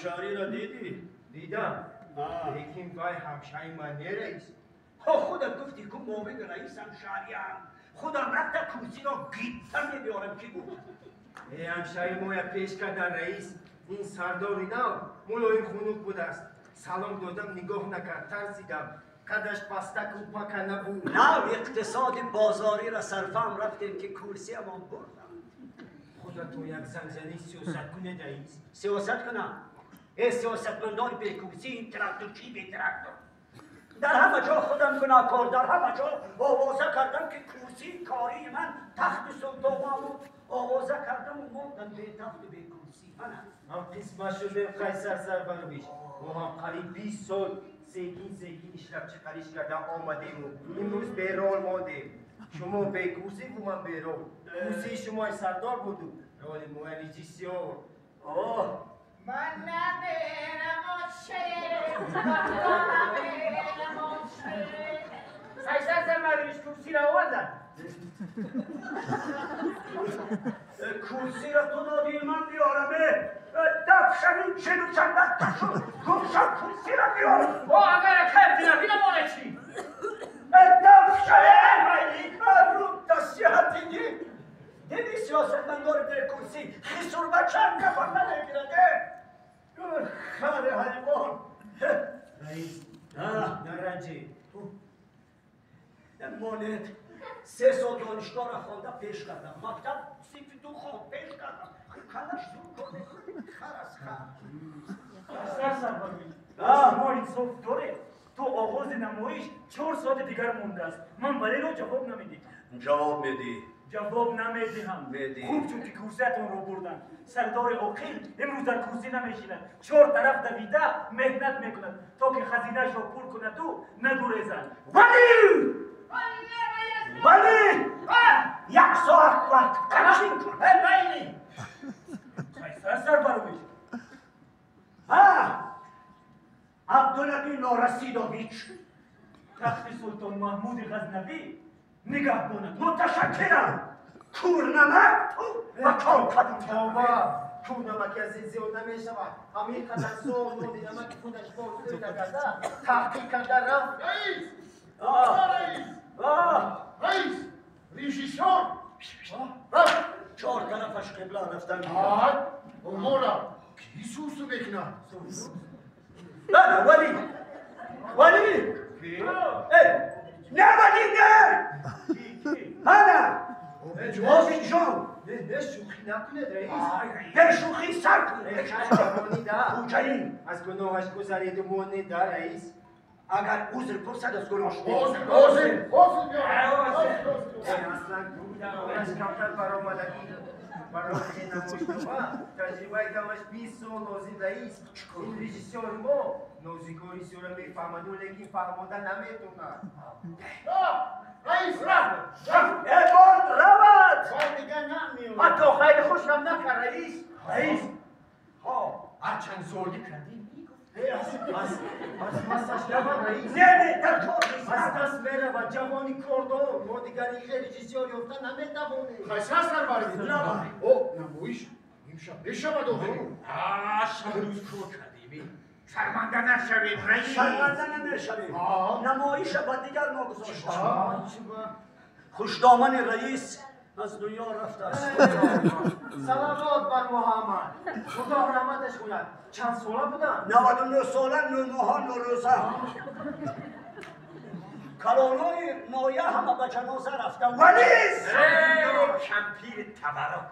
ҳамшаҳриро дидӣ? Дидам. Лекин вай ҳамшаҳри ман не, раис. Ҳо, худат гуфтӣ ку муовини раис ҳамшаҳриам. Худам рафта курсиро гитта мебиёрам, ки гуфт? Э, ҳамшаҳри моя пеш кардан, раис. Ин сардори нав мулоим хунук будааст. Салом додам, нигоҳ накард, тарсидам. Қадаш пастаку пака набуд. Нав иқтисоди бозориро сарфаҳм рафтем, ки курсиамон бурдам. Худатон як зангзанӣ сиёсат кунед, раис. Сиёсат кунам? Э, сиёсатмандони бекурсӣ, ин тракторчии бетрактор. Дар ҳама ҷо худам гунаҳкор, дар ҳама ҷо овоза кардам, ки курсии кории ман тахти султон Маҳмуд. Овоза кардаму мондам бетахту бекурсӣ. Мана. Ҳам қисмат шудем, Қайсар Сарварович. Мо ҳам қариб 20 сол секин секин ишлабчиқариш карда омадему имрӯз берол мондем. Шумо бекурсӣ бу, ман берол. Курсии шумои сардор буду роли моя режиссёр. Оҳ. Ман намерам, отче, намерам, отче. Қайсар Сарварович, курсиро овардан. Курсиро ту додӣ, ман биёрам? Дафшавин чилу чандакта шуд, гумшав, курсиро биёрам. О, агар акай Абдунаби намона чӣ? Дафшавин рӯ насиҳат дидӣ? Дидӣ, сиёсатмандори бекурсӣ хисурбачам гапам намегирад. Хари ҳайвон. Раис, наранҷед. Монед. 3 сол донишгоҳро хонда пеш кардам, мактаб синфи ду хон пеш кардам, калаш зур кор мекунад. Хар аз хар. Қайсар Сарварович, шумо инсоф доред? То оғози намоиш 4 соати дигар мондааст. Ман Валеро ҷавоб намедиҳам. Ҷавоб медиҳӣ. Ҷавоб намедиҳам. Медиҳӣ. Хуб шуд, ки курсиятонро бурданд. Сардори оқил имрӯз дар курсӣ намешинад, чор тараф давида меҳнат мекунад, то ки хазинаашро пур кунаду нагурезад. Вале, вале, як соат вақт қарашин кун. Майли. Қайсар Сарварович. Ҳа, Абдунаби Норасидович. Тахти Султон Маҳмуди Ғазнавӣ нигаҳбонат. Муташаккирам. Кӯрнамак ту ва кор кардам. Тавба, кӯрнамаки аз ин зиёд намешавад. Ҳамин қадар сол нони намаки худаш бозӯ накарда, таҳқиқ карда рафт. Раис! Раис! Раис! Режиссёр! Рафт! Чор тарафаш қибла рафтан. Ай, умора ки сусу мекунад? На, вали, вали! Э, не, вали, не! Ана Озинҷон. Не, не, шӯхӣ накунед, раис. Бешӯхӣ сар кун. Ҷавонӣ да. Кӯчаин. Аз гуноҳаш гузареду монед да, раис. Агар узр пурсад, аз гуноҳш. Ҳозир, ҳозир, ҳозир меорам. Аслан кораш камтар баромадагӣ. Барои намоишнома таҷрибаи камаш 20 сол лозим, раис. Ин режиссёри мо нозикори зӯра мефаҳмаду, лекин фаҳмода наметонад. Раис, рафт! Рафт! Э, борд равад. Бор дигар намеояд. Ҳатто хайри хушам накард, раис. Раис, ҳо, ҳарчанд зорӣ кардем. Аз пасаш равам, раис. Не, не, дар кор нест. Аз даст меравад ҷавони кордор. Мо дигар ин хел режиссёр ёфта наметавонем. Қайсар Сарварович. Давай. О, намоиш имшаб мешавад охир. Шаб рӯз кор кардем. Шарманда нашавед, раис. Шарманда намешавем. Намоиша ба дигар мо гузоштам. Хушдомани раис аз дунё рафтааст. Салавот бар Муҳаммад, Худо раҳматаш кунад. Чанд сола буданд? 99 сола, 9 моҳа, 9 рӯза. Калонои ноя ҳама ба ҷаноза рафтан. Вализ. Кампири табарок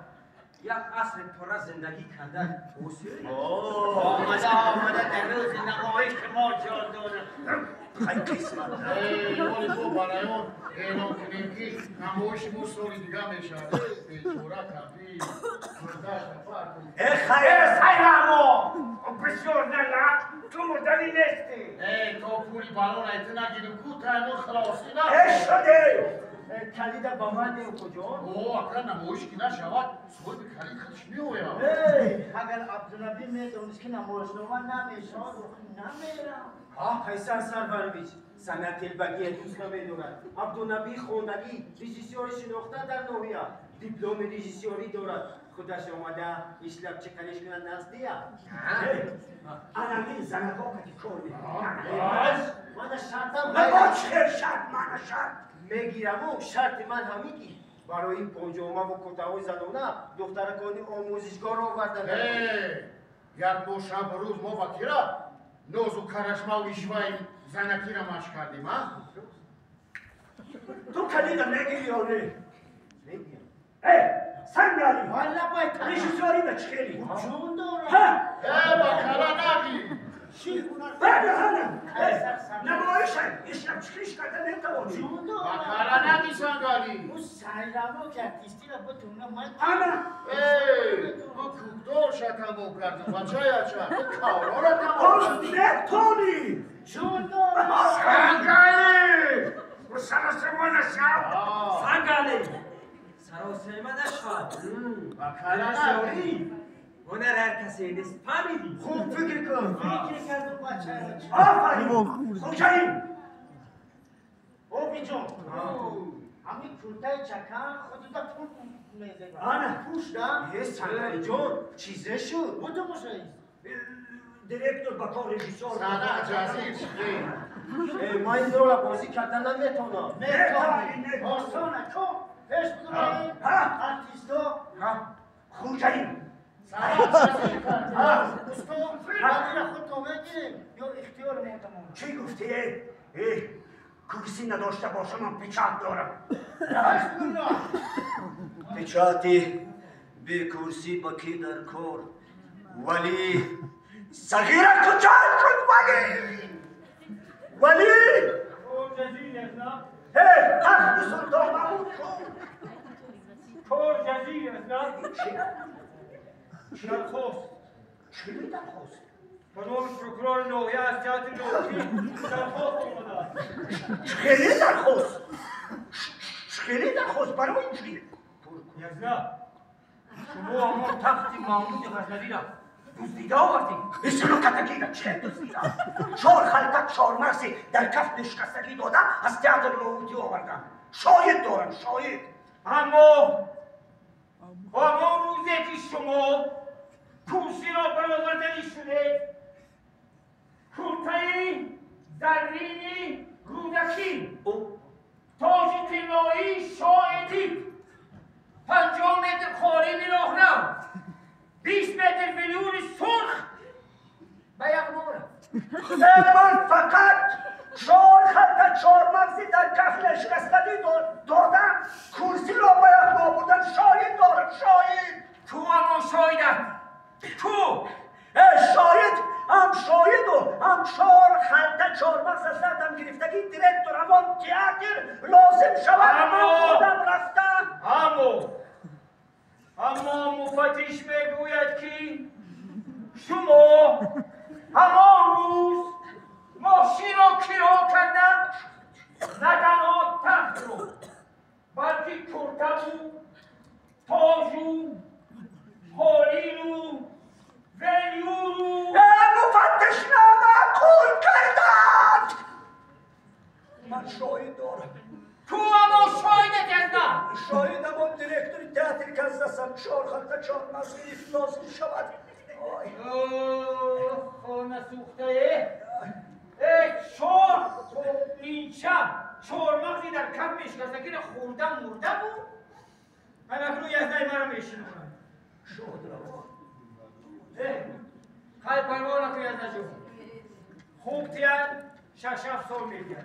як асри пурра зиндагӣ кардан. Омада, омада, дар рӯзи намоиши мо ҷон додад. Хай, қисмат. Оли мо барои он эълон кунем, ки намоиши мо соли дига мешавад. Бечора кампир. Э, хайр. Э, сайрамо! Бисёр налақ, ту мурданӣ нестӣ. Э, то пули балон айти нагирим ку, таймон халосӣ на. Э, шуде. Калида ба ман деҳ, куҷо? О, ака, намоиш ки нашавад, соҳиби калид худаш меояд. Агар Абдунабӣ медонист, ки намоишнома намешавад, намерам. Қайсар Сарварович, Санат телбагия дӯст намедорад. Абдунаби хондагӣ, режиссёри шинохта дар ноҳия, дипломи режиссёрӣ дорад. Худаш омада ишлаб чиқариш кунад наздия. Анамин занако кати кор мекунад. Мана шартам. Набо чхел шарт, мана шарт. Мегираму шарти ман ҳамин ки барои поҷомаву куртаҳои занона духтаракони омӯзишгоҳро овардан. Як бо шабу рӯз мо ба кира нозу карашмаву ишваи занакира машқ кардем, а? Ту калида мегири ё не? Мегирам. Э, Сангали! Валла байта. Режиссёри да чхели? Ҷон дорам. Ҳа! Э, ба кала нагир! Чӣ гуна? Бада ҳана! Намоиша ишлаб чиқиш карда метавонӣ. Ҷон Ба дорам. кала наги, Сангали! Ӯ сайраво ки артистиро бутуна ман. Ана! Э, мо кӯкдорша тамом кардем, бачаяча, каврора тамом Он метонӣ! Ҷон дорам. Сангали! Саросема нашав! Сангали! Саросема нашав! Ба кала наги! Ҳунар ҳар касе нест, фаҳмидӣ? Хуб фикр кун. Фикр кардам бача. Офарин! Хӯҷаин! Обиҷон. Ҳамин куртаи чакан худуда пул мезебад. Ана! Пӯшда. Э, Сангалиҷон, чизе шуд? Будумуш раис. Директор ба кор режиссёр. Сана ҷазир шудӣ. Э, ман инро бозӣ карда наметавонам. Метавонӣ. Осона ко. Пеш бидурем. Ҳа! Артисто. Хӯҷаин! Сана ҷазир кардӣ. Усто, валира худто мегирем ё ихтиёри мо тамом. Чӣ гуфтӣ? Э, курсӣ надошта бошам, ман печат дорам. Печати бекурсӣ ба кӣ дар кор? Вале сағира куҷо шуд вале? Вале! Кор ҷазир аст, на? Э, тахти Султон Маҳмуд ку? Кор ҷазир аст, на? Дархост. Чӣ дархост? Ба номи прокурори ноҳия аз театри Лоҳутӣ дархост омадааст. Хеле дархост? Хеле дархост барои чӣ? Язна, шумо ҳамон тахти Маҳмуди Ғазнавиро дуздида овардед? Исину катакида чӣ дуздида? Чор халта чормағзи дар каф нишкастагӣ дода аз театри Лоҳутӣ овардам. Шоҳид дорам, шоҳид. Аммо ҳамон рӯзе ки шумо курсиро бароварданӣ шудед, куртаи заррини Рӯдакӣ, тоҷи тиллоии Шоҳ Эдип, 50 метр қолини роҳрав, 20 метр велюри сурх ба яғмо рафт. Ман фақат чор халта чормағзи дар каф нишкастагӣ додам, курсиро ба яғмо бурдан. Шоҳид дорам, шоҳид. Ту ҳамон шоҳидат. Ту! Э, шоҳид ҳам шоҳиду ҳам чор халта чормағз аз дардам гирифтагӣ директор ҳамон театр лозим шавад, ман худам рафтам. Аммо муфаттиш мегӯяд ки шумо ҳамон рӯз мошинро киро карда на танҳо тахтро, балки куртаву тоҷу қолину велюру. Э, муфаттиш номаъқул карданд. Ман шоҳид дорам. Ту ҳамон шоҳидат, Язна. Шоҳид ҳамон директори театр ки аз дастам чор халта чормағз гирифт лозим шавад. Ой. Хона сӯхтае. Э, чор нинча чормағзи дар каф мешикастагиро хӯрда мурда буд. Ман акнун Язнаи маро мешинохам. Шод равон. Э, хай парво накун, Язнаҷон. Хуб тияд 6-7 сол мегирад.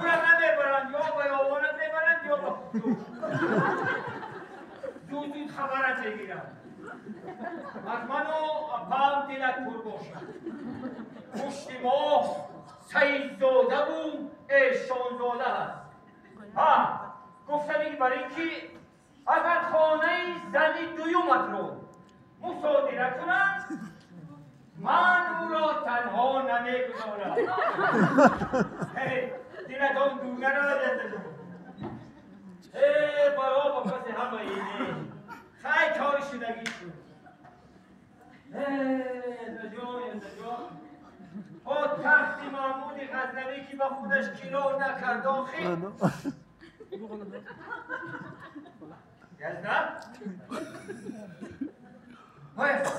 Ӯра намебаранд, ё ба ёвонат мебаранд, ё ба худдуш. Зуд зуд хабарат мегиранд. Аз ману апам дилат пур бошад. Пушти мо Саидзодаву Эшонзода ҳаст. Ҳа, гуфтанӣ бар ин ки агар хонаи зани дуюматро мусодира кунанд, ман ӯро танҳо намегузорам. Дилатон дур наравад, Язнаҷон. Э, бало ба паси ҳамаи не. Хай кори шудагӣ шуд. Э, Язнаҷон, Язнаҷон. تخت محمود غزنوی که با خودش کیلو نکرد آخه. یزنه؟ های یزنه؟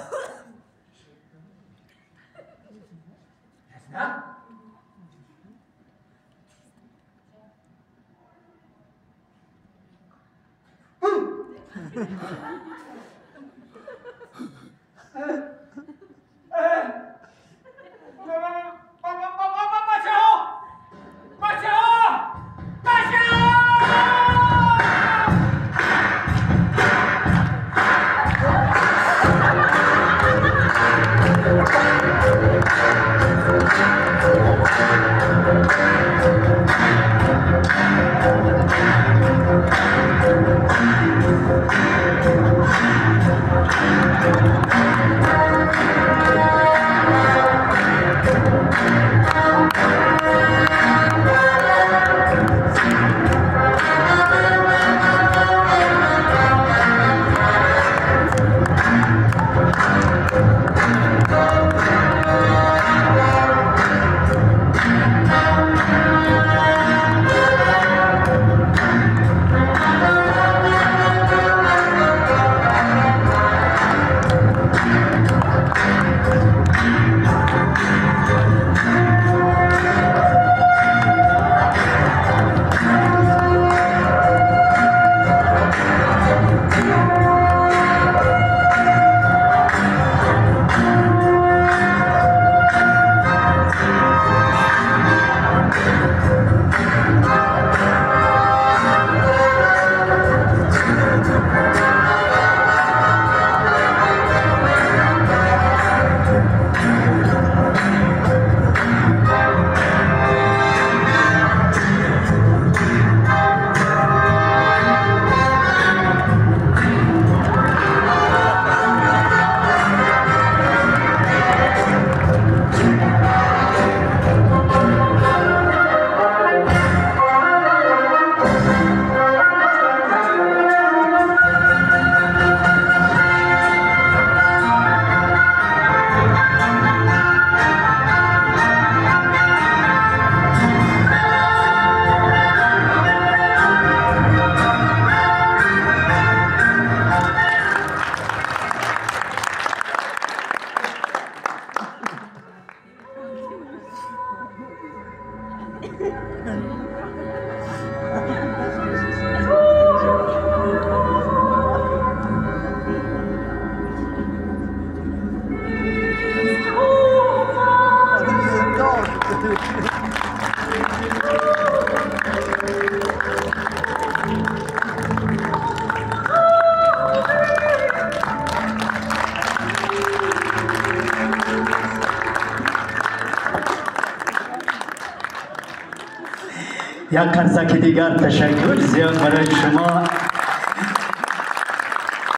یک قرصک دیگر تشکر زیاد برای شما.